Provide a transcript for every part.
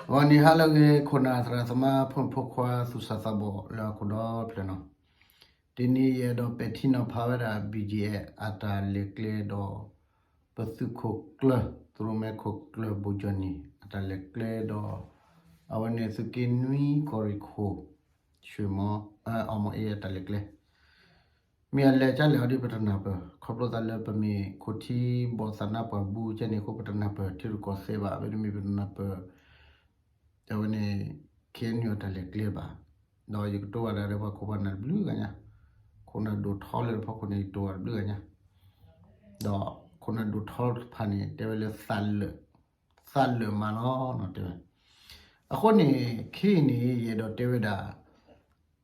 ဂီၤနံၤဟါလၢအဂ့ၤ ခိၣ်နၢ်သရၣ်သမါ ဖိမုၣ်ဖိခွါ သူၣ်စၢ်သးဘီၣ်လၢဟီၣ်ခိၣ်ဒီဖျၢၣ်နီၤ, တနံၤအံၤယအဲၣ်ဒိးပဲာ်ထံနီၤဖးဝဲဒၣ် ဘံၣ်ကၠံၣ်အဲၣ် အတၢ်လဲၤကျဲဒီး ပသုးခိၣ်ကျၢၢ် သရၣ်မဲခိၣ်ကျၢၢ် ဘိၣ်ကၠီၣ်နံၣ် အတၢ်လဲၤကျဲဒီး အဝဲန့ၣ်သုးက့နွံ ကီၢ်ရ့ၣ်ခိၣ် ဆွ့ၣ်မီ အီမီၣ်အ့ အတၢ်လဲၤကျဲ မ့ၢ်အလဲၤကလဲၣ်အီၤဒ်ပတနၢ်ပၢၢ် ခီဖျိသးလၢပမ့ၢ်ခိၣ်ထံဘီၣ်သးနါပှၢ်ဘူးကဲန့ၣ်အဃိ ပတနၢ်ပၢၢ်ထံရူၢ်ကီၢ်သဲးဘၣ် အဝဲန့ၣ်မ့ၢ်ပတနၢ်ပၢၢ် အဝဲန့ၣ် ခ့ၣ်အဲၣ်ယူၣ် အတၢ်လဲၤကျဲဘၣ်, ဒီးယကတိၤဝဲဒၣ်ဒီးပှၤခိၣ်ပှၤနၢ်တဘျုးဂၤညါ, ခိၣ်နၢ်ဒိၣ်ထီလၢတဖီခိၣ်န့ၣ် ယတိၤဝဲတဘျုးဂၤညါ, ဒီးခိၣ်နၢ်ဒိၣ်ထီတဖၣ်န့ၣ် တဲဝဲလၢ သးလၢာ်မးလီၤ တဲဝဲ, အဃိန့ၣ် ခဲအံၤန့ၣ် ယအဲၣ်ဒိးတဲဝဲဒၣ်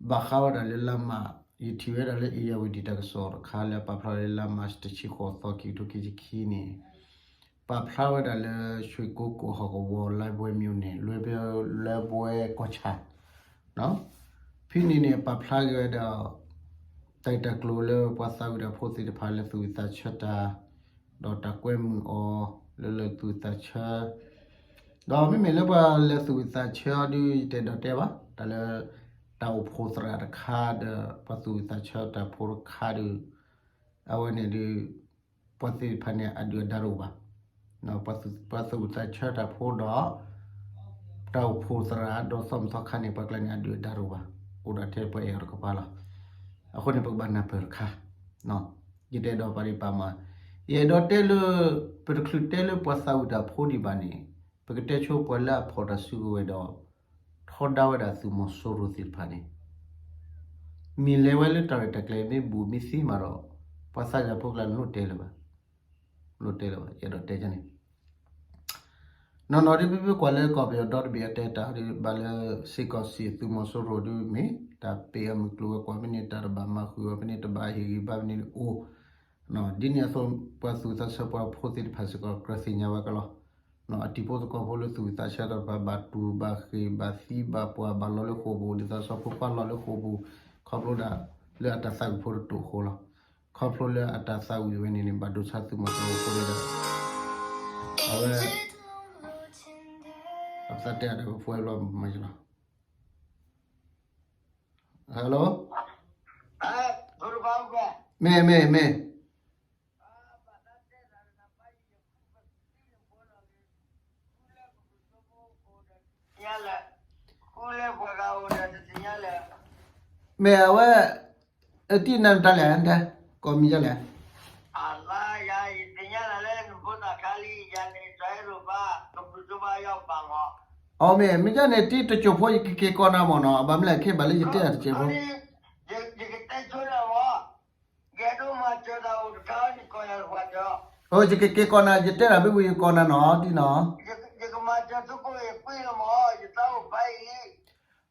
ဘၣ်ဃးဝဲဒၣ်လၢလါမး ယထံၣ်ဝဲဒၣ်လၢ ဧရာဝတီ တၢ်ကစီၣ်တခါလၢပာ်ဖျါလၢလါမး တဆံဃိးသီ ခံကထိခံဆံခံန့ၣ် ပာ်ဖျါဝဲဒၣ်လၢ ရွှေကုက္ကို ဟီၣ်ကဝီၤ လွဲၢ်ဘွဲမြို့န့ၣ် လွဲၢ်ဘွဲ လွဲၢ်ဘွဲကီၢ်ဆၣ် ဖဲန့ၣ်န့ၣ် ပာ်ဖျါက့ၤဝဲဒၣ် တၢ်ဂ့ၢ်တၢ်ကျိၤလၢပှၤသးဝံၣ်တၢ်ဖိသ့ၣ်တဖၣ်လၢသူၣ်ဝံၣ်သးဆၢတၢ် ဒီးတၢ်ကွဲမုာ်အီၤလၢလၢသူၣ်ဝံၣ်သးဆၢ, ဒီးမ့မ့ၢ်လၢပှၤလဲၤသူၣ်ဝံၣ်သးဆၢအီၤဒုး ယတအဲၣ်ဒိးတဲဘၣ် တၢ်လၢ တၢ်အိၣ်ဖှိၣ်သရၣ်တခါဒီး ပှၤသူၣ်ဝံၣ်သးဆၢတၢ်ဖိတခါဒီး အဝဲန့ၣ်ဒုး ပှၤသ့ၣ်တဖၣ်န့ၣ် အဒုၣ်အဒါတအိၣ်ဘၣ်. ပှၤသူၣ်ဝံၣ်သးဆၢတၢ်ဖိဒီး တၢ်အိၣ်ဖှိၣ်သရၣ်ဒီးသီမုၢ်သီခါန့ၣ် ပှၤကျါန့ၣ် အဒုၣ်အဒါတအိၣ်ဘၣ်. အိၣ်ဒၣ်ထဲပှၤအဲၣ်အီၤတကပၤလီၤ. အဃိန့ၣ် ပကဘၣ်နၢ်ပၢၢ်တခါ, ယတအဲၣ်ဒိးပာ်ဒံးပာ်မး, ယအဲၣ်ဒိးတဲလၢ ပတချုးတဲလၢပှၤသးဝံၣ်တၢ်ဖိဒံးဘၣ်န့ၣ် ပကတဲဆိပှၤလၢအဖီၣ်တၢ်စုကဝဲၤဒီး ထီဒါဝဲဒၣ်သုးမီၤစိရိၤသ့ၣ်တဖၣ်န့ၣ် မ့ၢ်လဲၤဝဲလၢတၢ်ရဲၣ်တၢ်ကျဲၤမ့ၢ်ဘူးမ့ၢ်သ့မးဒီး ပှၤသးဝံၣ်ဖိကျါန့ၣ် လိၣ်တဲလၢၤဘၣ်, လိၣ်တဲလၢၤဘၣ် ယအဲၣ်ဒိးတဲန့ၣ် နီၢ်နီၢ်ဒ်ပမ့ၢ်ကွၢ်လၢ ကီၢ်ပယီၤဒီတဘ့ၣ်အတဲတၢ်ဒ်ဘၣ်လၢ စ့ၢ်ကီးစံးသုးမီၤစိရိၤဒ်မ့ၢ် တၢ်ပ့းအမုၢ်ကျိၤဝဲၤကွာ်ဖဲန့ၣ် တၢ်တဘၣ်မၤဃုာ်အီၤဖဲန့ၣ် တဘၣ်ဟ့ၣ်ဂံၢ်ဘါဖဲန့ၣ်အိၣ်, ဒ်န့ၣ်အသိး ပှၤသူၣ်ဝံၣ်သးဆၢပှၤဖိသ့ၣ်တဖၣ်စ့ၢ်ကီး ကြၢးသ့ၣ်ညါဝဲကလီၤ. အတံၤဖိသကိးဖိလၢသူၣ်ဝံၣ်သးဆၢတၢ်တဖၣ် ဘၣ်တူၢ်ဘၣ်ဃ့ၢ်ဘၣ်သံဘၣ်ပှၢ်ဘၣ်လီၤလၢဃိာ်ပူၤ ဒ်သိးစီၤဖိခွါလီၤလၢဃိာ်ပူၤ ခီဖျိဒၣ်လၢအတၢ်သးဝံၣ်ဖိတတိာ်အဃိလီၤ. ခီဖျိလၢအတၢ်သးဝံၣ်ဝဲန့ၣ်န့ၣ် ဘၣ်ဒိဆါသုးမီၤစိရိၤအဃိဒီး အဝဲ အသးတဲအတၢ်ကဖှဲလီၤမၤယလီၤ Hello မ့ၢ်မ့ၢ်မ့ၢ် မ့ၢ်အဝဲ အတံၢ်နၤတၢ်လဲၣ် ကိးမံၤဒ်လဲၣ် အမ့ၢ် မ့ၢ်ဒ်န့ၣ် တံၢ်တစိၢ်ဖိ ယကက့ၤကိးနၤမ့ၢ်နီၤ အဘၣ်မနုၤလဲၣ် ခဲဘၣ်လၢယတဲအတစဲးဖိ အိ ယကက့ၤကိးနၤ ယတဲတၢ်ဘၣ်ဝံၤယကိးနၤနီၤ တံၢ်နီၤ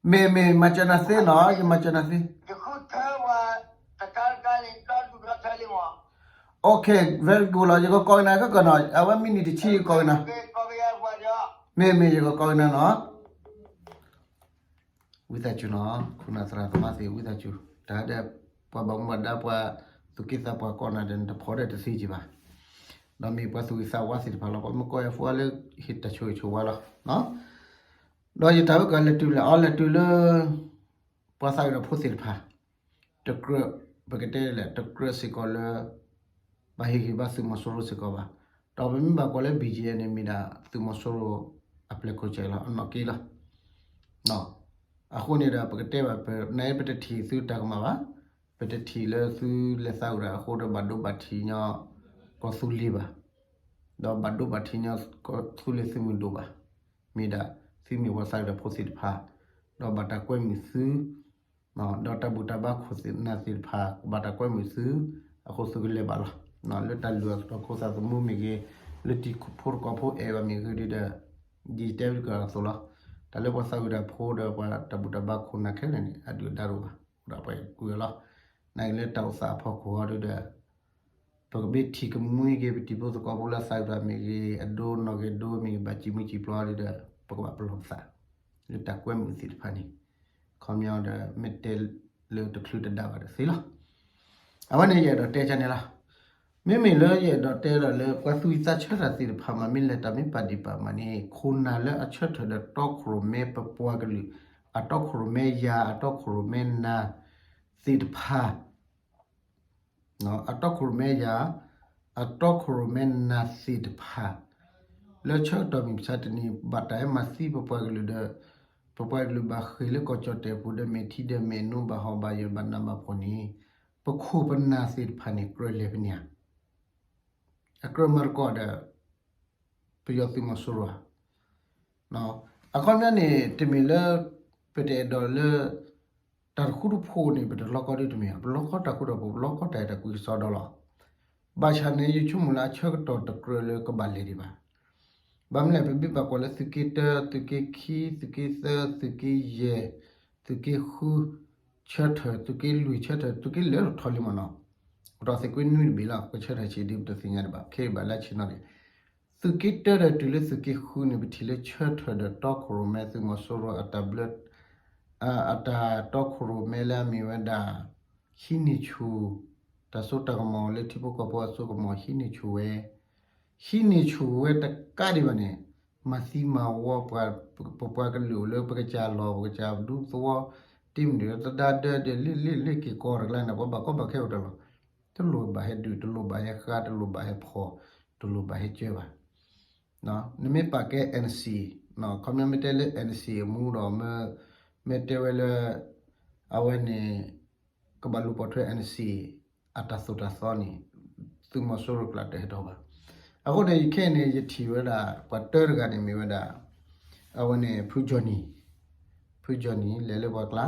မ့ၢ်မ့ၢ် မၤစၢၤနၤသ့နီၤ ယမၤစၢၤနၤသ့ Okay, very good လီၤ ယကကိးက့ၤနၤခဲကနီၤ အဝဲမံနံၤတဆံယကကိးက့ၤနၤ မ့ၢ်မ့ၢ် ယကကိးက့ၤနၤနီၤ ဝံသးစူၤနီၤ ခိၣ်နၢ်သရၣ်သမါသ့ၣ် ဝံသးစူၤ တၢ်ဒီး ပှၤဘၣ်မူဘၣ်ဒါ ပှၤသူၣ်က့သးပှၢ်ကိးနၤဒီး နတဖီၣ်ဒီးတသ့က့ၤဘၣ် ဒီးမ့ၢ်ပှၤသူၣ်ဂ့ၤသးဝါသ့ၣ်တဖၣ်လီၤ ပှၤမ့ၢ်ကိးယၤဖိလၢ ဟ့ၣ်တၢ်ဆိၣ်ဂ့ၤဆိၣ်ဝါလီၤ ဒီးယတၢ်ဝဲကလဲၤတုၤလဲၤအီၤလဲၤတုၤလၢ ပှၤသးဝံၣ်ဒီးဖိသ့ၣ်တဖၣ် တကြၢး ပကတဲလဲၣ် တကြၢးစ့ၢ်ကီးလၢ ဘၣ်ဟ့ၣ်ဂံၢ်ဘါသုးမီၤစိရိၤစ့ၢ်ကီးဘၣ်. ဒီးပမ့ၢ်ဘၣ်ကွၢ်လၢ ဘံၣ်ကၠံၣ်အဲၣ်န့ၣ် မ့ၢ်ဒၣ်သုးမီၤစိရိၤအပျဲၢ်ခိၣ်ဆၢလီၤ အနီၢ်က့လီၤ. အဃိန့ၣ်ဒီး ပကတဲဘၣ် ပနၢ်အံၤပတထံၣ်သုတၢ်ကမၣ်ဘၣ်. ပတထံၣ်လၢသုလဲၤသးဝံၣ်တၢ်အဃိဒီး ဘၣ်ဒိဘၣ်ထံးညီ ကီၢ်သူလ့ၤဘၣ်. ဒီးဘၣ်ဒိဘၣ်ထံးညီ ကီၢ်သူလ့ၤသုးမုၢ်ဒိၣ်ဘၣ်. မ့ၢ်ဒၣ်သုမ့ၢ်ပှၤသးဝံၣ်ဒီးဖိသ့ၣ်တဖၣ်, ဒီးဘၣ်တၢ်ကွဲမုာ်သု ဒီးတၢ်ဘူၣ်တၢ်ဘါခိၣ်နၢ်သ့ၣ်တဖၣ် ဘၣ်တၢ်ကွဲမုာ်သု အဃိသုကလဲၤဘၣ်လီၤ. လၢတၢ်လုၢ်အီၣ်သကိးသးသမူမ့ၢ်ဂ့ၤ, လၢတံၤဖိသကိးဖိအဲၣ်ဘၣ်မ့ၢ်ဂ့ၤဒီး ယတဲဝဲတကးအသိးလီၤ. တၢ်လၢပှၤသးဝံၣ်တၢ်ဖိဒီးပှၤတၢ်ဘူၣ်တၢ်ဘါခိၣ်နၢ်ခဲလၢာ်န့ၣ် အဒုၣ်အဒါတအိၣ်ဘၣ်, အိၣ်ဒၣ်ပှၤကွံာ်ဝဲလီၤ. နာ်က့လၢတၢ်အိၣ်သးအဖီခိၣ်အီၤဒီး ပကဘၣ်ထံၣ်ကမှံက့ၤ ပတံၤဖိသကိးဖိလၢအသးဝံၣ်တၢ်မ့ၢ်ဂ့ၤ, အဒိနီၢ်ဂ့ၤဒိမ့ၢ်ဂ့ၤ, ဘၣ်စံးမုၢ်စံးပျီဒီး ပကဘၣ်ပလီၢ်ပသး လၢတၢ်ကွဲမုာ်သ့ၣ်တဖၣ်န့ၣ်, ခီပညီဒီး မ့ၢ်တဲလၢတချုးတဒါဘၣ်ဒီးသ့လီၤ. အဝဲန့ၣ်ယအဲၣ်ဒိးတဲကန့ၣ်လီၤ. မ့မ့ၢ်လၢယအဲၣ်ဒိးတဲဒီးလၢပှၤသူၣ်ဝံၣ်သးဆၢတၢ်သ့ၣ်တဖၣ်မး မ့ၢ်လဲၤတၢ်မ့ၢ်ပာ်ဒံးပာ်မးန့ၣ် ခိၣ်နၢ်လၢအဆၢထၢၣ်ဒီးတီခိၣ်ရိၣ်မဲပပှၤကလုာ် အတီခိၣ်ရိၣ်မဲယၤ အတီခိၣ်ရိၣ်မဲနၤသ့ၣ်တဖၣ် အတီခိၣ်ရိၣ်မဲယၤ အတီခိၣ်ရိၣ်မဲနၤသ့ၣ်တဖၣ် လၢဆၢကတီၢ်မုၢ်မဆါတနံၤ ဘၣ်တၢ်ဟဲမၤသံပပှၤကလုာ်ဒီး ပပှၤကလုာ်ဘၣ်ဃ့ၢ်လၢကီၢ်ကၠီၣ်တဲၣ်ပူၤဒီး မဲာ်ထံဒီးမဲာ်နိ ဘၣ်ဟီၣ်ဘၣ်ယၢၢ်ဘၣ်နးဘၣ်ဖှီၣ်န့ၣ် ပခိၣ်ပနၢ်သ့ၣ်တဖၣ်န့ၣ် ကြၢးလဲၤဖဲန့ၣ်ဧါ အကြၢးမၤသကိးဒီး ပယီၤသုးမီၤစိရိၤဧါ. အခီပညီန့ၣ် တမ့ၢ်လၢ ပတအဲၣ်ဒိးလၢ တၢ်တဃူတဖိးန့ၣ် ပတလီကီဒ်တမ့ၢ်ဧါ, ပလီကီတၢ်ဃူတၢ်ဖိး ပလီကီတၢ်အဲၣ်တၢ်ကွံကစီဒီလီၤ. ဘၣ်ဆၣ်န့ၣ် ယဆိကမိၣ်လၢအဆၢကတီၢ်တကြၢးလၢကဘၣ်လဲၤဒံးဘၣ်. ဘၣ်မနုၤလဲၣ် ပမ့ၢ်ဘၣ်ကွၢ်လၢသုးက့တၢ သုးက့ခံ သုးက့သၢ သုးက့ယဲၢ် သုးက့ဃု ဆၢထၢၣ် သုးက့လွံၢ်ဆၢထၢၣ် သုးက့လၢာ်ထီၣ်လံမ့ၢ်နီၤ, ကတီၢ်သ့ၣ်ကွံနွံတဘ့ၣ်လီၤ ကဆၢထၢၣ်ဆံးဒ်ပတသ့ၣ်ညါဒံးဘၣ် ခဲအံၤဘၣ်လၢဆ့ၣ်နီၤန့ၣ် သုးက့တၢဒီးတုၤလၢသုးက့ဃုန့ၣ် ပထံၣ်လၢဆၢထၢၣ်ဒီးတီခိၣ်ရိၣ်မဲသုးမီၤစိရိၤအတၢ်ဘျၢ အတၢ်တီခိၣ်ရိၣ်မဲလၢအမ့ၢ်ဝဲဒၣ် ဟံးန့ၢ်ဆူၣ် တၢ်စိတၢ်ကမီၤလၢထံဖိကီၢ်ဖိအစိကမီၤဟံးန့ၢ်ဆူၣ်ဝဲ ဟံးန့ၢ်ဆူၣ်ဝဲတကးဒံးဘၣ်န့ၣ် မၤသံမၤဝီ ပပှၤကလုာ်အိၣ်လၢပကစၢ်လီၢ် ပကစၢ်ဒူသဝီ တ့မုၢ်ဒုးသဒါဒၢဒီး လ့ၣ်လ့ၣ်လ့ၣ်က့ၤကီတကျါန့ၣ် ပှၤဘၣ်ကီဘၣ်ခဲအိၣ်တၢ်လီၤ. တလိၣ်ဘၣ်ဟဲဒုး တလိၣ်ဘၣ်ဟဲဃါ တလိၣ်ဘၣ်ဟဲဖီၣ် တလိၣ်ဘၣ်ဟဲကၢဘၣ်. နမ့ၢ်ပာ်ကဲ NCA ခီပညီမ့ၢ်တဲလၢ NCA အမူဒီး မ့ၢ်တဲဝဲလၢ အဝဲန့ၣ် ကဘၣ်လူၤပိာ်ထွဲ NCA အတၢ်သိၣ်တၢ်သီန့ၣ် သုးမီၤစိရိၤကျါတဟဲထီၣ်ဘၣ်. အဃိန့ၣ် ယခဲအံၤန့ၣ် ယထံၣ်ဝဲဒၣ် ပှၤတၢတဂၤန့ၣ် မ့ၢ်ဝဲဒၣ် အဝဲန့ၣ် ဖုကၠီၣ်နံၣ် ဖုကၠီၣ်နံၣ် လဲၤလၢပှၤကျါ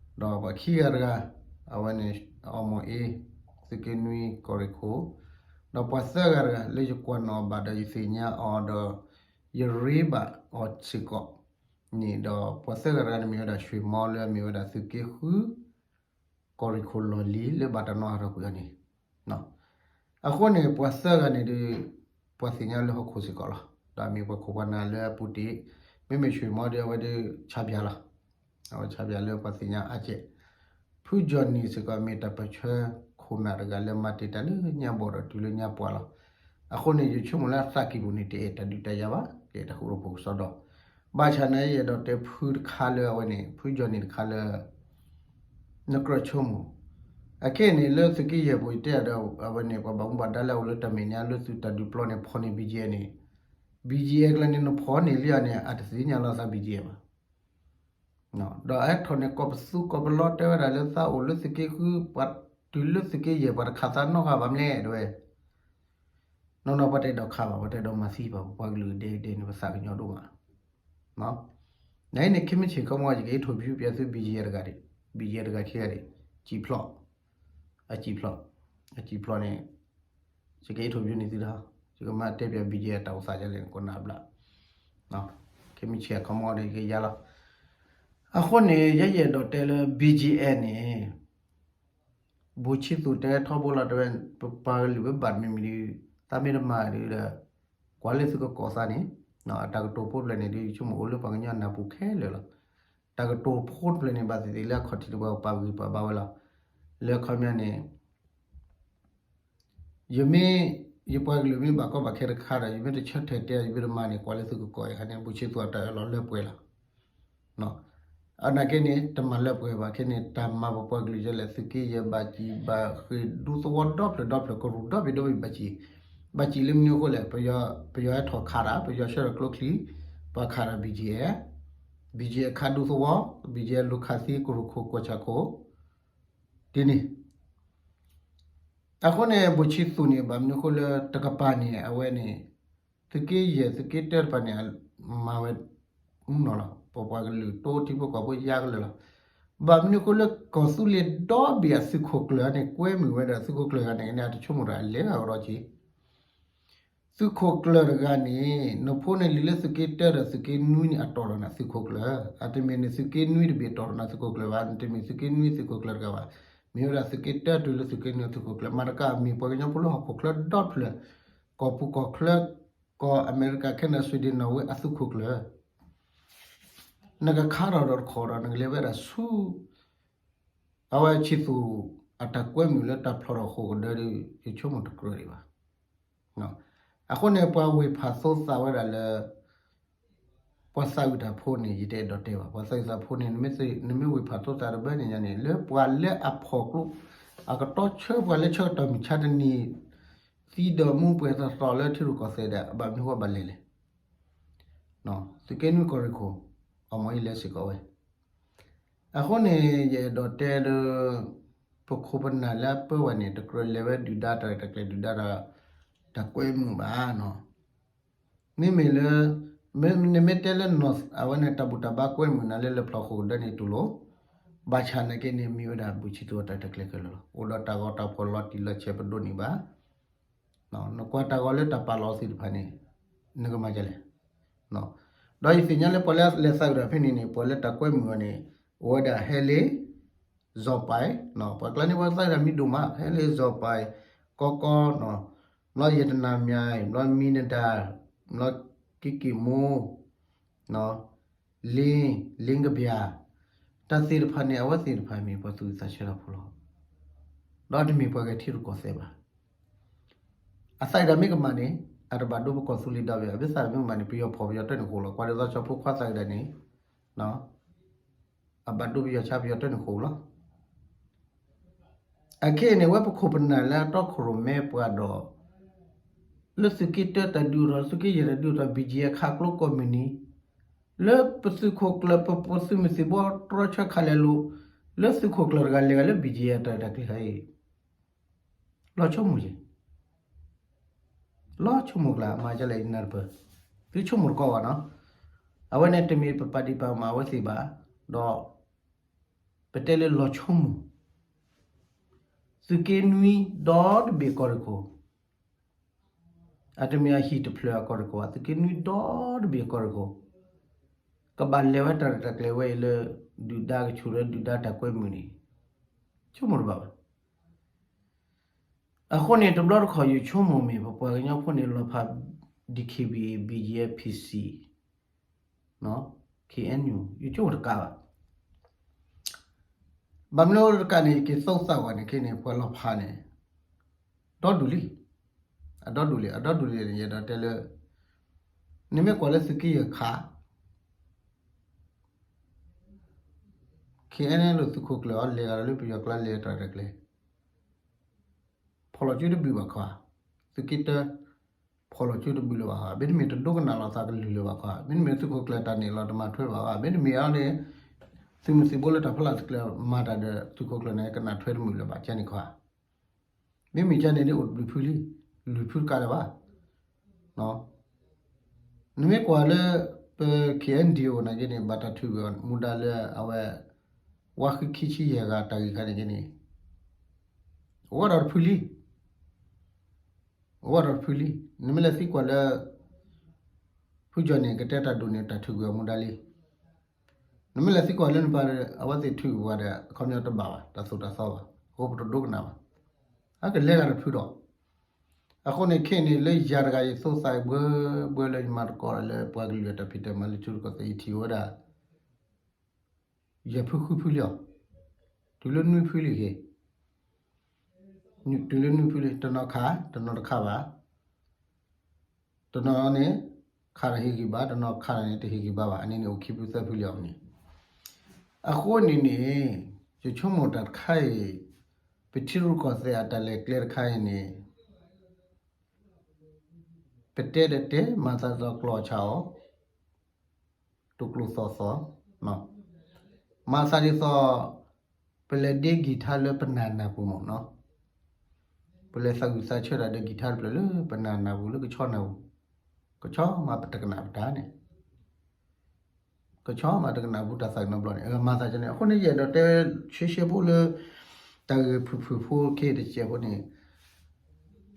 ဒီးပှၤခံဂၤတဂၤ အဝဲန့ၣ် အီမီၣ်အ့ သုးက့နွံကီၢ်ရ့ၣ်ခိၣ် ဒီးပှၤသၢဂၤတဂၤ လၢယကွၢ်နီၣ်ဘၣ်ဒီးယသ့ၣ်ညါအီၤဒီး ယရ့ဘၣ်အီၤစ့ၢ်ကီးန့ၣ်ဒီး ပှၤသၢဂၤတဂၤန့ၣ်မ့ၢ်ဝဲဒၣ် ရွှေမောလၢအမ့ၢ်ဝဲဒၣ်သုးက့ဃု ကီၢ်ရ့ၣ်ခိၣ်လီၢ်လံၤလၢဘၣ်တၢ်နီၣ်ဟးထီၣ်ကွံာ်အီၤန့ၣ် အဃိန့ၣ် ပှၤသၢဂၤန့ၣ်ဒီး ပှၤသ့ၣ်ညါလၢဟီၣ်ခိၣ်စ့ၢ်ကီးလီၤ. ဒီးမ့ၢ်ပှၤခိၣ်ပှၤနၢ်လၢအပူၤတ့ၢ် မ့မ့ၢ်ရွှေမောဒီး အဝဲဒီးဆါပၠးလီၤ. အဝဲဆါပၠးလၢပှၤသ့ၣ်ညါအါကဲး ဖုကၠီၣ်နံၣ်စ့ၢ်ကီး မ့ၢ်တၢ်ပၢၢ်ဆၢခိၣ်နၢ်တဂၤလၢမၤတ့ၢ်တၢ်လၢညါဘီၣ်ဒီးတုၤလၢညါပှၢ်လီၤ. အဃိန့ၣ် ယဆိကမိၣ်လၢအသးကံၢ်ပူၤန့ၣ် တအဲၣ်တၢ်ဒုးတၢ်ယၤဘၣ်, တအဲၣ်တၢ်ဃူတၢ်ဖိးကစီဒီ, ဘၣ်ဆၣ်န့ၣ် ယအဲၣ်ဒိးတဲဖုတခါလၢအဝဲန့ၣ် ဖုကၠီၣ်နံၣ်တခါလၢ နကြၢးဆိကမိၣ်, အခဲအံၤန့ၣ် လၢသုးက့ယဲၢ်ပူၤ ယတဲဒီး အဝဲန့ၣ် ပှၤဘၣ်မူဘၣ်ဒါလၢအအိၣ်လၢတၢ်မဲာ်ညါလၢသုးတၢ်ဒုးပျီန့ၣ် ဖီၣ်န့ၢ် BGF န့ၣ်, BGF ကျါန့ၣ် နဖီၣ်န့ၢ်လံအီၤန့ၣ် အတသ့ၣ်ညါလီၤသး BGF ဘၣ်. ဒီးအဟဲထီၣ်န့ၣ် ကိးပသူကိးပလီတဲဝဲဒၣ်လၢသးအိၣ်လၢသုးက့ဃု ပှၤတုၤလၢသုးက့ယဲၢ် ပှၤတခးသးနီတဂၤဘၣ်မလဲၣ် တဲဝဲ, နီၢ်နီၢ် ပှၤတအဲၣ်ဒိးခးဘၣ် ပှၤတအဲၣ်ဒိးမၤသံဘၣ် ပပှၤကလုာ်ဒဲးဒဲးန့ၣ် ပသးကညီၤဒိၣ်မး နအံၤန့ၣ် ခဲမုၢ်ဆ့ၣ်ခီမီ ယကဟ့ၣ်ထီၣ်ဖျိပျဲသု BGF တဂၤဒံး, BGF တဂၤခံဂၤဒံး, စံၣ်ဖျိ, အစံၣ်ဖျိ, အစံၣ်ဖျိန့ၣ် ယကဟ့ၣ်ထီၣ်ဖျိန့ၢ်သုတၢ်, ယကမၤတဲပျး BGF တၢ်အိၣ်သးဒ်လဲၣ်န့ၣ် ကိးနၢ်ဘျး, ခဲမုၢ်ဆ့ၣ်အခီမီဒီး ယကယါလီၤ. အဃိန့ၣ် ယဲယအဲၣ်ဒိးတဲလၢ BGF န့ၣ် ဘူးဆံသူးတဲထီဘိလီၤတဲဝဲ ပပှၤကလုာ်ဝဲဘၣ်တမံၤမံၤဒီး သးမ့ၢ်တမၤဒီး ကွၢ်လၢသုကကိးသးန့ၣ်, တၢ်ကတိၤဖိတဖျၢၣ်န့ၣ်ဒီး ယဆိကမိၣ်အိၣ်လၢပှၤကညီနၢ်ပူၤခဲလၢာ်လီၤ. တၢ်ကတိၤဖိတဖျၢၣ်န့ၣ် ဘၣ်သ့ၣ်သ့ၣ်လၢအခီၣ်ထံးတပှၤပာ်ဂံၢ်ပာ်ဘါဝဲလီၤ. လၢအခီပညီန့ၣ် ယမ့ၢ် ယပှၤကလုာ်မ့ၢ်ဘၣ်ကီဘၣ်ခဲတခါဒီး ယမ့ၢ်တဆၢထၢၣ်တဲ ယမ့ၢ်တမၤန့ၣ် ကွၢ်လၢသုကကိးယၤန့ၣ် ဘူးဆံသူးအတၢ်အၢၣ်လီၤလၢပှဲၤလီၤ. အနာ်က့န့ၣ် တမၤလၢပှဲၤဘၣ်ခဲန့ၣ် တၢ်မၤပပှၤကလုာ်ဒ်လဲၣ် သုးက့ယဲၢ်ဘၣ်စံၣ် ဘၣ်ဃ့ၢ်ဒူသဝီဒီဖျၢၣ်ဒီဖျၢၣ် ကရူၢ်ဒီဘ့ၣ်ဒီဘ့ၣ်ဘၣ်စံၣ်, ဘၣ်စံၣ်လၢမနုၤအဃိလဲၣ် ပယီၤဟဲထီၣ်ခးတၢ် ပယီၤဆှၢဒီးကျိချံ ပှၤခးတၢ် BGF, BGF ခးဒူသဝီ, BGF လူၤခးသံကရူၢ်ခိၣ်ကီၢ်ဆၣ်ခိၣ် ဒ်န့ၣ် အဃိန့ၣ် ဘူးဆံသူးန့ၣ် ဘၣ်မနုၤအဃိလၢတကပၤန့ၣ် အဝဲန့ၣ် သုးက့ယဲၢ်သုးက့တၢတဖၣ်န့ၣ် မၤဝဲ မုၢ်နီၢ်လီၤ ပပှၤကလုာ်တိထံဖိကီၢ်ဖိယါကလၢာ်လီၤ. ဘၣ်မနုၤအဃိလၢကီၢ်သူလ့ၤဒီဘ့ၣ်အသုးခိၣ်ကျၢၢ်န့ၣ် ကွဲမုာ်ဝဲဒီးသုးခိၣ်ကျၢၢ်ဂၤန့ၣ် အတဆိကမိၣ်တၢ်အလဲၤဂၤကဒီးက့ၤ သုးခိၣ်ကျၢၢ်တဂၤန့ၣ် နဖိန့ၣ်လံၤလၢသုးက့တၢဒီးသုးက့နွံန့ၣ် အတီၢ်ဒီးနၤသုးခိၣ်ကျၢၢ်, အတမ့ၢ်န့ၣ်သုးက့နွံတဘ့ၣ်တီၢ်ဒီးနၤသုးခိၣ်ကျၢၢ်ဘၣ်, နတမ့ၢ်သုးက့နွံသုးခိၣ်ကျၢၢ်တဂၤဘၣ်, မ့ၢ်ဝဲဒၣ်သုးက့တၢတုၤလၢသုးက့နွံသုးခိၣ်ကျၢၢ်, မၤတကးမ့ၢ်ပှၤကညီဖိလၢဟီၣ်ခိၣ်ချၢဒီဖျၢၣ်, ကီၢ်ပူၤကီၢ်ချၢ, ကီၢ်အမဲရကၤ Canada Sweden Norway အသုးခိၣ်ကျၢၢ် နကခါထီၣ်ဒီးတခီဒီး နကလဲၤဝဲဒၣ်ဆူ အဝဲဆံသူး အတၢ်ကွဲမုာ်လၢတၢ်ဖျိးထီၣ်ဃိာ်ကဒၢဒီး ယဆိကမိၣ်တကြၢးဒံးဘၣ်. အဃိန့ၣ် ပှၤဝ့ၢ်ဖးသိသးဝဲဒၣ်လၢ ပှၤသးဝံၣ်တၢ်ဖိန့ၣ် ယတအဲၣ်ဒိးတဲဘၣ်. ပှၤသးဝံၣ်တၢ်ဖိန့ၣ် နမ့ၢ်ဝ့ၢ်ဖးသိသးတဘျီန့ၣ်ညါန့ၣ် လၢပှၤလၢအဖီၣ်ကျိ အကတီဆၢပှၤလၢဆၢကတီၢ်မုၢ်ဆါတနံၤ သံဒီးမူပှဲၤသီသီလၢထံရူၢ်ကီၢ်သဲးဒၣ် ဘၣ်မနုၤဃိဘၣ်လဲၤလဲၣ်. သုးက့နွံကီၢ်ရ့ၣ်ခိၣ် အမ့ၢ်ယလဲၤစ့ၢ်ကီးဝဲ အဃိန့ၣ် ယအဲၣ်ဒိးတဲဒီး ပခိၣ်ပနၢ်လၢအပၢဝဲန့ၣ် တကြၢးလဲၤဝဲဒုၣ်ဒါတၢ်ရဲၣ်တၢ်ကျဲၤ ဒုၣ်ဒါတၢ် တၢ်ကွဲမုာ်ဘၣ်နီၤ. မ့မ့ၢ်လၢ မ့ နမ့ၢ်တဲလၢ နီၢ် အဝဲန့ၣ်တၢ်ဘူၣ်တၢ်ဘါကွဲမုာ်နၤလၢလၢဖျိးဃိာ်ကဒၢန့ၣ်တူၢ်လိာ်, ဘၣ်ဆၣ်နာ်က့န့ၣ် မ့ၢ်ဝဲဒၣ်ဘူၣ်ဆံသူၣ်အတၢ်ရဲၣ်တၢ်ကျဲၤခဲလၢာ်လီၤ. အိၣ်ဒီးတၢ်ဂီၤတၢ်ဖီၣ်လီၤတံၢ်လီၤဆဲးပဒိးန့ၢ်ဘၣ် နကွၢ်တၢ်ဂီၤလၢတၢ်ပာ်လီၤသ့ၣ်တဖၣ်န့ၣ် နကမၤဒ်လဲၣ်. ဒီးယသ့ၣ်ညါလၢပှၤလၢလဲၤသးဝံၣ်တၢ်ဖဲန့ၣ်န့ၣ် ပှၤလၢတၢ်ကွဲမုာ်အီၤန့ၣ် အိၣ်ဝဲဒၣ်ဟဲလ့ၣ် စီၤပၤ, ပှၤကျါန့ၣ် ပှၤသးဝံၣ်တၢ်မံၤဒိၣ်မး ဟဲလ့ၣ်စီၤပၤ, ကီကီ, ဘျီယတနၤမၠါ, ဘျီမံနဒါ, ဘျီက့က့ၣ်မိၢ် လ့ လ့ကဘျၣ်, တၢ်သ့ၣ်တဖၣ်န့ၣ် အဝဲသ့ၣ်တဖၣ်မ့ၢ်ပှၤသူၣ်ဝံၣ်သးဆၢတၢ်ဖိလီၤ. ဒီးတမ့ၢ်ပှၤဂဲၤထံရူၢ်ကီၢ်သဲးဘၣ်. အသးဝံၣ်တၢ်မ့ၢ်ကမၣ်န့ၣ် အတဘၣ်ဒိပကီၢ်သူလ့ၤဒၣ်ဝဲ အဘၣ်သးမ့ၢ်ကမၣ်န့ၣ် ပယီၤဖီၣ်ပယီၤတၢၢ်န့ၣ်ဃိာ်လီၤ. ကွၢ်ဒ်သိးစီၤဖိခွါသးဝံၣ်တၢ်န့ၣ် အဘၣ်ဒိပယီၤဆါပယီၤတၢၢ်န့ၣ်ဃိာ်လီၤ. အခဲအံၤန့ၣ် ဝဲပခိၣ်ပနၢ်လၢအတီခိၣ်ရိၣ်မဲပှၤဒီး လၢသုးက့တၢတၢ်ဒုးအိၣ်ထီၣ် သုးက့ယဲၢ်တၢ်ဒုးအိၣ်ထီၣ် ဘံၣ်ကၠံၣ်အခးကျိကိးမုၢ်နံၤ လၢပသုးခိၣ်ကျၢၢ် ပပသုးမုၢ်သံၣ်ဘိတြီဆၢခးလဲၤလိာ် လၢသုးခိၣ်ကျၢၢ်တဂၤလဲၤဂၤလၢဘံၣ်ကၠံၣ်အတၢ်တၢ်ကျဲၤအံၤ လီၤဆိကမိၣ်က့ၤ လီၤဆိကမိၣ်ကျါ မၤဒ်လဲၣ်အံၤနၢ်တပၢၢ် သုဆိကမိၣ်တကီဘၣ်နီၤ. အဝဲန့ၣ်တမ့ၢ်ပပာ်ဒံးပာ်ကမၣ်အဝဲသ့ၣ်ဘၣ်, ဒီး ပတဲလၢလီၤဆိကမိၣ် သုးက့နွံဒီတဘ့ၣ်ကီၢ်ရ့ၣ်ခိၣ်, အတမ့ၢ်အဟံၣ်တဖျၢၣ်အကီၢ်ရ့ၣ်ခိၣ်ဘၣ်, သုးက့နွံဒီတဘ့ၣ်ကီၢ်ရ့ၣ်ခိၣ်, ကဘၣ်လဲၤဝဲတၢ်ရဲၣ်တၢ်ကျဲၤဝဲအံၤလၢ ဒုၣ်ဒါကဆူၣ်လၢဒုၣ်ဒါတၢ်ကွဲမုာ်န့ၣ် ဆိကမိၣ်တဘၣ်ဘၣ်. အဃိန့ၣ် တဘျီတခီၣ်ယဆိကမိၣ်မ့ၢ် ပပှၤကညီဖိန့ၣ် လီၤဖး DKBA BGF PC KNU ယဆိကမိၣ်တကးဘၣ်. ဘၣ်မနုၤတကးန့ၣ် ယက့ၤသိသးဝဲန့ၣ် ခဲန့ၣ် ပှၤလီၤဖးန့ၣ် ဒီဒူၣ်လံ, အဒီဒူၣ်လံ အဒီဒူၣ်လံန့ၣ် ယအဲၣ်ဒိးတဲလၢ နမ့ၢ်ကွၢ်လၢသုးက့ယဲၢ်ခး KNU သုးခိၣ်ကျၢၢ်အီၤ လဲၤဂၤဒီးလၢပယီၤကျါလဲၤတၢ်ရဲၣ်တၢ်ကျဲၤ ဖီၣ်လီၤစုတဘုၣ်ဘၣ်ခီ, သုးက့တၢ ဖီၣ်လီၤစုတဘုၣ်လၢၤဘၣ်ခီ, မ့တမ့ၢ်တဒိကနၣ်လိာ်သးကလုၢ်လၢၤဘၣ်ခီ, မ့တမ့ၢ်သုးခိၣ်ကျၢၢ်တၢ်န့ၣ်လီၤတမၤထွဲဘၣ်ဘၣ်, မ့တမ့ၢ်အီၤန့ၣ် သုးမုၢ်သံၣ်ဘိလၢတၢ်ဖီလာ်တကျၢၢ်မၤတၢ်ဒီး သုးခိၣ်ကျၢၢ်န့ၣ် ကနၣ်ထွဲတမုာ်လၢၤဘၣ် ကန့ၣ်ခီ, မ့မ့ၢ်ကန့ၣ်ဒ်အိၣ်တဘျုးဖုလံ, လွံၢ်ဖုတကးလၢၤဘၣ် နမ့ၢ်ကွၢ်လၢ ပ KNDO နာ်က့န့ၣ် ဘၣ်တၢ်ထုးကွံာ်အီၤမူဒါလၢအဝဲ ဝါဃံခံဆံယဲၢ်ဂၤတၢ်ဂ့ၢ်ခါန့ၣ်က့န့ၣ် အိၣ်ဝဲဒီးတဖုလံ, အိၣ်ဝဲဒီးတဖုလံ. နမ့ၢ်လဲၤသံကွၢ်လၢ ဖုကၠီၣ်န့ၣ် ကတဲတၢ်ဒိၣ်န့ၣ် တၢ်ထုးကွံာ်အီၤမူဒါလံ. နမ့ၢ်လဲၤသံကွၢ်လၢနပၢ် အဝဲသ့ၣ်ထုးကွံာ်ပှၤဒီး အခီပညီတဘၣ်ဘၣ်, တၢ်သိၣ်တၢ်သီဘၣ်, အဃိပတဒိကနၣ်ဘၣ်. အကလဲၤဂၤတဖုဒီး အဃိန့ၣ်ခဲအံၤန့ၣ် လၢယၤတဂၤယသိသးဘှၢဘှၢလၢယမၤသကိးလၢပှၤကလုာ်အတၢ်ဖံးတၢ်မၤလၢထံရူၢ်ကီၢ်သဲး ယထံၣ်ဝဲဒၣ် ယဲၢ်ဖုဃုဖုလံအီၤ, တုၤလၢနွံဖုလံက့ၤ, တုၤလၢနွံဖုလံ တနီၤခး တနီၤတခးဘၣ်, တနီၤန့ၣ် ခးတဟ့ၣ်ဂံၢ်ဘါ တနီၤခးန့ၣ် တဟ့ၣ်ဂံၢ်ဘါဘၣ်, အန့ၣ်န့ၣ်အိၣ်ခံဖုသၢဖုလံအီၤန့ၣ်. အဃိန့ၣ်န့ၣ် ယဆိကမိၣ်တၢ်တခါအံၤ ပထံရူၢ်ကီၢ်သဲးအတၢ်လဲၤကျဲတခါအံၤန့ၣ် ပတဲတတဲ မၤသးဒ်သိးကျီၢ်ဆၣ်အီၤ တိာ်ကျိၤသီၣ်သီၣ်, မၤသးဒ်သိး ပလဲၤဒ့ကံၢ်ထါလၢပနၢ်နၢ်ပူၤမ့ၢ်နီၤ, ပလဲၤသးဝံၣ်သးဆၢတၢ်ဒီးကံၢ်ထါတဖျၢၣ်လၢပနၢ်နၢ်ပူၤ လၢကဆီနၢ်ပူၤ, ကဆီမးပတကနၣ်ပတၢ်န့ၣ် ကဆီမးတကနၣ်ပူၤတၢ်သးကညီၤဘျီန့ၣ် မၤသးဒ်န့ၣ်. အဃိန့ၣ် ယအဲၣ်ဒိးတဲဆှဲဆှဲဖိလၢ တၢ်ဂ့ၢ်ဖုၣ်ဖုၣ်ဖိခဲတစဲးဖိန့ၣ်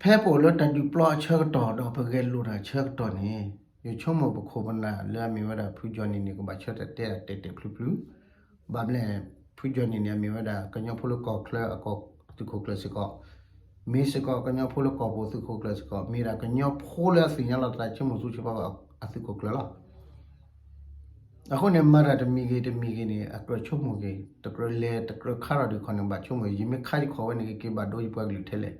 ဖဲပအိၣ်လၢတၢ်ဒုးပျီအဆၢကတီၢ်ဒီးပဂဲၤလိာ်တၢ်အဆၢကတီၢ်န့ၣ် ယဆိကမိၣ်ပခိၣ်ပနၢ်လၢအမ့ၢ်ဝဲဒၣ်ဖုကၠီၣ်နံၣ်န့ၣ် ကဘၣ်ဆၢတဲာ်တဲာ်တဲာ်ဖျုးဖျုး, ဘၣ်မနုၤလဲၣ် ဖုကၠီၣ်နံၣ်န့ၣ် အမ့ၢ်ဝဲဒၣ်ကညီဖိလၢကီၢ်ချၢအကီၢ်သုးခိၣ်ကျၢၢ်စ့ၢ်ကီး, မ့ၢ်စ့ၢ်ကီးကညီဖိလၢကီၢ်ပူၤသုးခိၣ်ကျၢၢ်စ့ၢ်ကီး, မ့ၢ်ဒၣ်ကညီဖိလၢအသ့ၣ်ညါလီၤသးဆိကမိၣ်ဆူၣ်ချ့ဘၣ်အသုးခိၣ်ကျၢၢ်လီၤ. အဃိန့ၣ် မၤတၢ်တမံၤဂ့ၤတမံၤဂ့ၤန့ၣ် အကြၢးဆိကမိၣ်က့ၤ, တကြၢးလဲၤတကြၢးခါထီၣ်ဒံးခီန့ၣ် ဘၣ်ဆိကမိၣ်, ယမ့ၢ်ခါယခီၣ်ဝဲန့ၣ် ကက့ၤဘၣ်ဒိယပှၤကလုာ်ထဲလဲၣ်,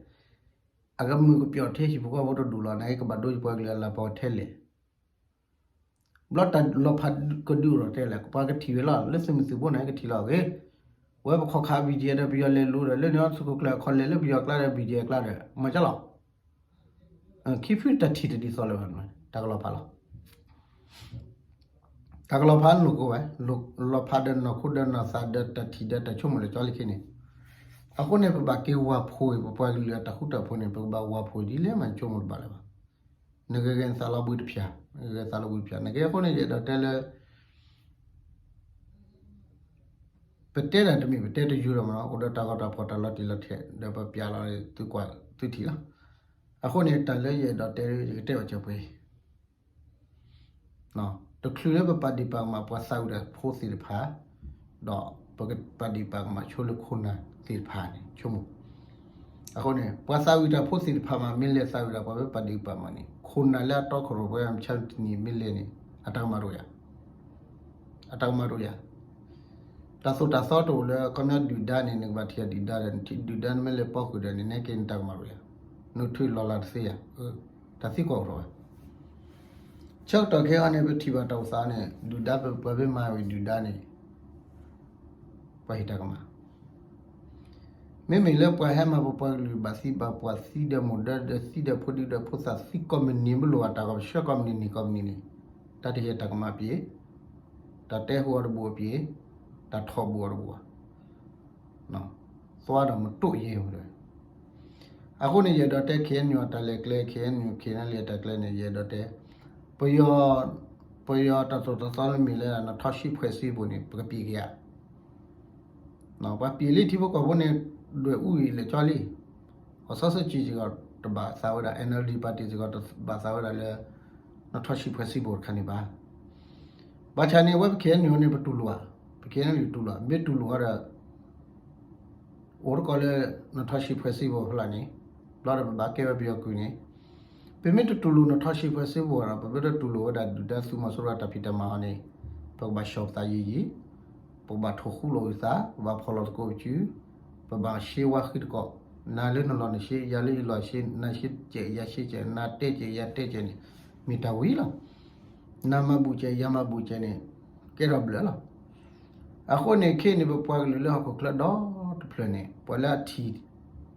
အကမုာ်ကပျီၣ်ထဲဟံၣ်ဖိဃီဖိတဒူၣ်လီၤန့ၣ် ကဘၣ်ဒိယပှၤကလုာ်အလၤကပီၤထဲလဲၣ်. ဘျီတၢ်လီၤဖးကဒုးအိၣ်ထီၣ်ထဲလဲၣ်, ပှၤကထံၣ်ဝဲလီၤ, လၢသုးမုၢ်သုးဘိန့ၣ် ကထံၣ်လီၤအဂ့ၢ်, ဝဲပခီၣ်ခး ဘံၣ်ကဲ ဒီးပယီၤလဲၤလူၤဒီး လၢန့ၣ်အသုးခိၣ်ကျၢၢ်ခီလဲၤလၢပယီၤကျါဒီး ဘံၣ်ကဲ အကျါဒီး မၤကၢလီၤ. ခံဖုတၢ်ထံၣ်တဒ်သိးလၢၤဘၣ်, တၢ်ကလီၤဖးလီၤ. တၢ်ကလီၤဖးလိာ်ကိးဝဲ, လီၤဖးဒီးနီၢ်ခိဒီးနီၢ်သးဒီးတၢ်ထံၣ်ဒီးတၢ်ဆိကမိၣ်လၢကၠီလံခံန့ၣ်, အဃိန့ၣ် ပဘၣ်က့ၤဝၤဖှိၣ်အံၤ ပပှၤကလုာ်အတၢ်ဃူတၢ်ဖိးန့ၣ် ပကဘၣ်ဝၤဖှိၣ်ဒ်လဲၣ်မးဆိကမိၣ်တဘၣ်လၢၤဘၣ်. နဂဲၤဂဲၤနသးလီၤဘှံးတဖၠၣ်, နဂဲၤဂဲၤသးလီၤဘှံးတဖၠၣ်, နကဲအဃိန့ၣ် ယအဲၣ်ဒိးတဲလၢ ပတဲတၢ်တမ့ၢ် ပတဲတယုၢ်ဒီးမနီၤ, အိၣ်ဒီးတၢ်ဂီၤတၢ်ဖီၣ်တၢ်လီၤတံၢ်လီၤဆဲး ဒီးပပျးလီၤသုကွၢ်သုထံၣ်လီၤ. အဃိန့ၣ် တၢ်လၢယအဲၣ်ဒိးတဲ ယကတဲဘၣ်စၢၤပှဲၤအံၤ, တချုးလၢပပာ်ဒ့ၣ်ပာ်ကမၣ်ပှၤသးဝံၣ်တၢ်ဖိသ့ၣ်တဖၣ်, ဒီးပကပာ်ဒ့ၣ်ပာ်ကမၣ်ဆိလၢခိၣ်နၢ်သ့ၣ်တဖၣ်န့ၣ် ဆိကမိၣ် အဃိန့ၣ် ပှၤသးဝံၣ်တၢ်ဖိသ့ၣ်တဖၣ်မး မ့ၢ်လဲၤသးဝံၣ်ဒၣ်ပှၤမ့ၢ်ပာ်ဒ့ၣ်ပာ်ကမၣ်န့ၣ် ခိၣ်နၢ်လၢအတီခိၣ်ရိၣ်ပှဲၤမဆါတနံၤမ့ၢ်လဲၤန့ၣ် အတၢ်ကမၣ်တအိၣ်ယၤ, အတၢ်ကမၣ်တအိၣ်ယၤ. တၢ်သိၣ်တၢ်သီတအိၣ်လၢ ခီပညီဒုၣ်ဒါန့ၣ် နကဘၣ်ထံၣ်ဒုၣ်ဒါဒီး နထံၣ်ဒုၣ်ဒါနမ့ၢ်လဲၤပီဃုာ်ဒီးန့ၣ် နဲက့ၤနတၢ်ကမၣ်တအိၣ်ယၤ, နကထုးလီၤလၢ်တသ့ယၤ, တၢ်သံကွၢ်အိၣ်ထီၣ်ဝဲ ဆၢကတီၢ်ခဲအံၤန့ၣ် ပထံၣ်ဘၣ်တၢ်အိၣ်သးန့ၣ် ဒုၣ်ဒါပပှၤမ့ၢ်မၤဝံၤဒုၣ်ဒါန့ၣ် ပှၤဟ့ၣ်တၢ်ကမၣ်, မ့မ့ၢ်လၢပှၤဟဲမၤပပှၤကလုာ်ဘၣ်သံဘၣ်ပှၢ် သံဒီးမိၢ်ဒီဒီးသံဒီးဖိဒံဒီးဖိသၣ်သံကိးမုၢ်နံၤ မ့ၢ်လိၣ်ဘၣ်တၢ်ဂီၤပဆှၢကိးမုၢ်နံၤနံၤကိးမုၢ်နံၤန့ၣ် တၢ်တဟ့ၣ်တၢ်ကမၣ်ပှၤ, တၢ်တဲဟူအီၤတဘူၣ်အပှၤ, တၢ်ထီၣ်ဘူၣ်အီၤတဘူၣ်ဘၣ် သွါဒီးမတိၢ်ယဲၢ်ဝဲဒၣ်. အဃိန့ၣ် ယအဲၣ်ဒိးတဲ ခ့ၣ်အဲၣ်ယူၣ် အတၢ်လဲၤကျဲ ခ့ၣ်အဲၣ်ယူၣ် ခ့ၣ်အဲၣ်ယူၣ် အတၢ်ကျဲန့ၣ် ယအဲၣ်ဒိးတဲ ပယီၤ, ပယီၤတၢ်သိၣ်တၢ်သီလၢမ့ၢ်လၢ နထီၣ်ဆံးဖှဲးစ့ပူၤန့ၣ် ပကပံာ်က့ၤဧါ. ပှၤပံာ်လံထံဖိကီၢ်ဖိန့ၣ် ဒွဲၣ်အူအံၤလဲၤကၠီလံ. ကီၢ်စီဆှံကၠံၣ်စ့ၢ်ကီးတဘၣ်သးဝဲဒၣ်, NLD party စ့ၢ်ကီးတဘၣ်သးဝဲဒၣ်လၢ နထီၣ်ဆံးဖှဲးစ့ပူၤတခါန့ၣ်ဘၣ်. ဘၣ်ဆၣ်န့ၣ် အဝဲပ ခ့ၣ်အဲၣ်ယူၣ် န့ၣ် ပတူၢ်လိာ်ဧါ, ပ ခ့ၣ်အဲၣ်ယူၣ် တူၢ်လိာ်, မ့ၢ်တူၢ်လိာ်အီၤဒီး အိၣ်တကီၢ်လၢ နထီၣ်ဆံးဖှဲးစ့ပူၤဖဲလဲၣ်န့ၣ်, ဘျီဒီးပဘၣ်ကဲဝဲပယီၤကုၢ်န့ၣ်, ပမ့ၢ်တတူၢ်လိာ်နထီၣ်ဆံးဖှဲးစ့ပူၤဒီး ပမ့ၢ်တတူၢ်လိာ်ဝဲဒၣ်ဒုၣ်ဒါသုးမီၤစိရိၤတၢ်ဖံးတၢ်မၤအီၤန့ၣ်, ပကဘၣ်ဆှီၣ်ပသးယံာ်ယံာ်, ပကဘၣ်ထိၣ်ဃူလိာ်ဝံၤသး, ပဘၣ်ဖီၣ်လီၤသကိးပစု, ပဘၣ်ရှဲဝါဃံတကီၢ်, နၤလၢနလီၢ်နရှဲ, ယၤလၢယလီၢ်ရှဲ, နၤရှဲစဲး ယၤရှဲစဲး, နၤတဲစဲး ယၤတဲစဲးန့ၣ် မ့ၢ်တၢ်ဝံၤလီၤ. နၤမၤဘူၣ်စဲး ယၤမၤဘူၣ်စဲးန့ၣ် ကဲထီၣ်ဘျၢလီၤ. အဃိန့ၣ် ခဲအံၤန့ၣ် ပပှၤကလုာ်လၢဟီၣ်ခိၣ်ချၢဒီတဖျၢၣ်န့ၣ် ပှၤလၢအထံၣ်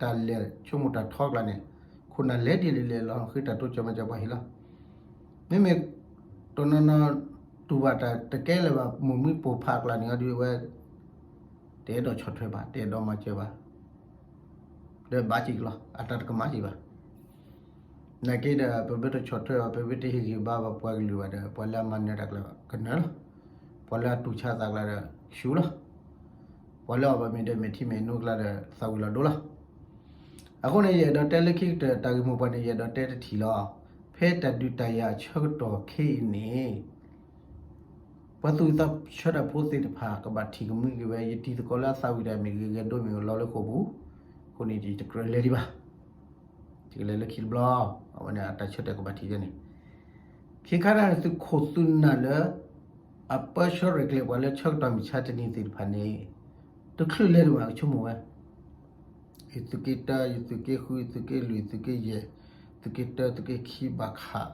တၢ်လဲၤဆိကမိၣ်တၢ်ထီအကျါန့ၣ် ခိၣ်နၢ်လဲၤဒ်လဲၣ်လဲၣ်လီၤ ဃ့တၢ်တိစၢၤမၤစၢၤပှၤဟ့ၣ်လီၤ. မ့မ့ၢ်တနီၤနီၤ တူၢ်ဘၣ်တၢ်တကဲလၢၤဘၣ် မိၢ်မံပိာ်ဖးအကျါန့ၣ် အဒုးဝဲ တအဲၣ်ဒိးဆီၣ်ထွဲဘၣ် တအဲၣ်ဒိးမၤစၢၤဘၣ် ဒီးဘၣ်စံးကလီၤ အတၢ်တကမၣ်စံးဘၣ်. နာ်က့ဒီး ပမ့ၢ်တဆီၣ်ထွဲဘၣ် ပမ့ၢ်တဟ့ၣ်ဂံၢ်ဘါဘၣ်ပှၤကလုာ်ဘၣ်ဒီး ပှၤလၢအမၤနၢၤတၢ်ကျါကနၢၤလီၤ. ပှၤလၢအတူၢ်ဆါသးကျါဒီးဆူလီၤ. ပှၤလၢအီၣ်ဘၣ်မ့ၤဒီးမဲာ်ထံမဲာ်နိကျါဒီးသးဝံၤလီၤဒိလီၤ. အဃိန့ၣ် ယအဲၣ်ဒိးတဲလၢခံကတၢၢ်တၢ်ဂ့ၢ်မိၢ်ပှၢ်န့ၣ် ယအဲၣ်ဒိးတဲတထံၣ်လီၤ. ဖဲတၢ်ဒုးတၢ်ယၤအဆၢကတီၢ်ခဲအံၤန့ၣ် ပှၤသူၣ်ဝံၣ်သးဆၢတၢ်ဖိသ့ၣ်တဖၣ် ကဘၣ်ထံၣ်ကမှံက့ၤဝဲ ယတံၤသကိးလၢအသးဝံၣ်တၢ်မ့ၢ်ဂ့ၤ ဂဲၤဒိမ့ၢ်ဂ့ၤ လီၤလၢဃိာ်ပူၤ, အဃိန့ၣ် ယတကြၢးလဲၤဒံးဘၣ်. ယကလဲၤလၢခံတဘျီ, အဝဲန့ၣ်အတၢ်ဆၢတဲာ်ကဘၣ်ထံၣ်ယဲန့ၣ်, ခဲခါတၢ်သုးခိၣ်သုးနၢ်လၢ အပၢဆှၢရဲၣ်ကျဲၤပှၤလၢဆၢကတီၢ်မုၢ်ဆါတနံၤသ့ၣ်တဖၣ်န့ၣ် တချုးလဲၤဒံးဘၣ်ကဆိကမိၣ်ဝဲ ယသုးက့တၢ ယသုးက့ဃု ယသုးက့လွံၢ် ယသုးက့ယဲၢ် သုးက့တၢ သုးက့ခံဘၣ်ခး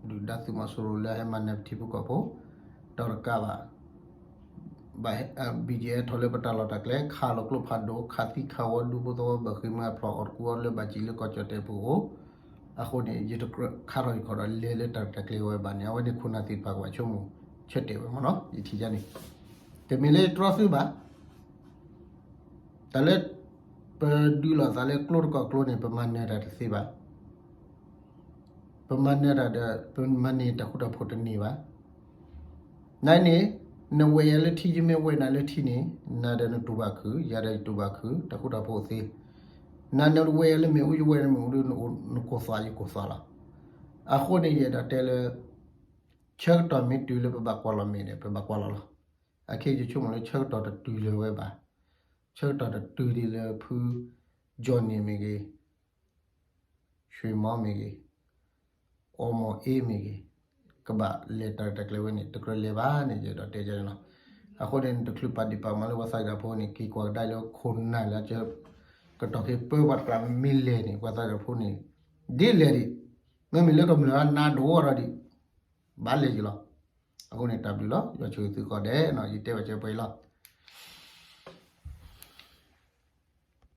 ဒုၣ်ဒါသုးမီၤစိရိၤလၢအဟဲမၤနၢၤပထံဖိကီၢ်ဖိ ဒီးတကးဘၣ် ဘၣ် BGF ထီၣ်လၢပတၢ်လီၢ်တၢ်ကျဲ ခးလီၤကျိဖးဒိၣ် ခးသံခးဝီ ဒူဖိသဝီ ဘၢၣ်ဃ့ၢ်မှံဟးဖျိး အီၣ်တကူအီၣ်လၢဘၣ်စံးလၢကီၢ်ကၠီၣ်တဲာ်ပူၤဧိၤ, အဃိန့ၣ် ယတကြၢးခါထီၣ်ယခီၣ်ဒီးလဲၤလၢတၢ်ရဲၣ်တၢ်ကျဲၤဝဲဘၣ်န့ၣ် အဝဲန့ၣ်ခိၣ်နၢ်သ့ၣ်တဖၣ်ကဘၣ်ဆိကမိၣ်ဆၢတဲာ်ဝဲမ့ၢ်နီၤ ယထံၣ်ယဲန့ၣ်, တမ့ၢ်လၢယတြီသုဘၣ် တၢ်လၢ ပဒုးလိာ်သးလၢကျိတကီၢ်ကျိန့ၣ် ပမၤနၢၤတၢ်တသ့ဘၣ်. ပမၤနၢၤတၢ်ဒီး ပမၤန့ၢ်တၢ်ဃူတၢ်ဖိးတန့ၢ်ဘၣ်. နန့ၣ် နဝဲၢ်ယၤလၢထံ ယမ့ၢ်ဝဲၢ်နၤလၢထံန့ၣ် နၤဒီးနတူၢ်ဘၣ်ခုၣ် ယၤဒီးယတူၢ်ဘၣ်ခုၣ် တၢ်ဃူတၢ်ဖိးသ့. နၤနဝဲၢ်ယၤလၢမ့ၣ်အူ ယဝဲၢ်နမ့ၣ်အူဒီး နကိၢ်သွးယကိၢ်သွးလီၤ. အဃိန့ၣ် ယအဲၣ်ဒိးတဲလၢ ဆၢကတီၢ်မ့ၢ်တုၤလၢပဘၣ်ကွၢ်လီၤမ့ၢ်န့ၣ် ပဘၣ်ကွၢ်လီၤလီၤ. အခဲအံၤယဆိကမိၣ်လၢဆၢကတီၢ်တတုၤလၢၤဝဲဘၣ်. ဆၢကတီၢ်တတုၤဒံးလၢဖု Johnny မ့ၢ်ဂ့ၤ, ဆွ့ၣ်မီမ့ၢ်ဂ့ၤ, အီမီၤအ့မ့ၢ်ဂ့ၤ, ကဘၣ်လဲၤတၢ်ရဲၣ်တၢ်ကျဲၤဝဲန့ၣ် တကြၢးလဲၤဘၣ်န့ၣ် ယအဲၣ်ဒိးတဲန့ၣ်လီၤ. အဃိန့ၣ် တချုးပာ်ဒံးပာ်ကမၣ်လၢပှၤသးစၢ်ဖိန့ၣ် က့ၤကွၢ်ကဒါလၢခိၣ်နၢ်လၢ ကတီၤက့ၤပၢပှၤတကျးမ့ၢ်လဲၤန့ၣ် ပှၤသးစၢ်ဖိန့ၣ် ဒ်လဲၣ်ဒံး, မ့မ့ၢ်လၢကမျၢၢ်နါဒိၣ်ထီၣ်ဒံး ဘၣ်လဲၤက့ၤလီၤ. အဃိန့ၣ် တၢ်ဘျုးလီၤ. ယွၤဆိၣ်ဂ့ၤသုကိးဂၤဒဲးနီၤ, ယတဲဘၣ်စဲပှဲၤအံၤလီၤ.